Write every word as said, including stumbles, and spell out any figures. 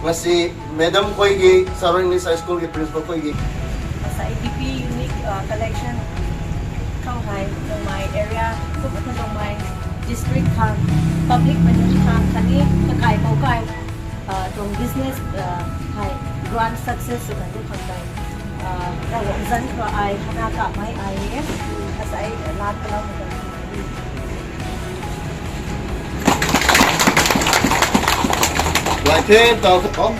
ꯃꯁꯤ ꯃꯦꯗꯝ ꯈꯣꯏꯒꯤ, ꯁꯔꯣꯏ ꯏꯪꯂꯤꯁ ꯍꯥꯏ ꯁ꯭ꯀꯨꯜꯒꯤ ꯄ꯭ꯔꯤꯟꯁꯤꯄꯜ ꯈꯣꯏꯒꯤ꯫ ꯉꯁꯥꯏ ꯕꯤ ꯄꯤ ꯌꯨꯅꯤꯠ, ꯑ, ꯀꯂꯦꯛꯁꯟ ꯈꯪꯍꯥꯏ ꯅꯣꯡꯃꯥꯏ ꯑꯦꯔꯤꯌꯥ ꯈꯨꯞꯅ ꯅꯣꯡꯃꯥꯏ ꯗꯤꯁꯇ꯭ꯔꯤꯛ ꯈꯥꯡ ꯄꯕ꯭ꯂꯤꯛ ꯃꯅꯤ ꯈꯥꯡ ꯈꯅꯤ ꯀꯀꯥꯏ ꯃꯧꯀꯥꯏ, ꯑ, ꯇꯣꯡ ꯕꯤꯖꯤꯅꯦꯁ, ꯑ, ꯍꯥꯏ ꯒ꯭ꯔꯥꯟ ꯁꯛꯁꯦꯁ ꯑꯣꯏꯍꯟꯗꯨ ꯈꯪꯗꯥꯏ꯫ ꯑ, ꯔꯥꯏꯋꯥꯡꯖꯟ ꯈ꯭ꯔ ꯑꯥꯏ ꯍꯅꯥ ꯀꯥꯞꯃꯥꯏ ꯑꯥꯏ ꯑꯦ ꯑꯦꯁ ꯉꯁꯥꯏ ꯂꯥꯛꯀ ꯂꯥꯎ ꯂꯥꯏꯊꯦꯟ ꯇꯥꯎꯊꯣꯛ꯫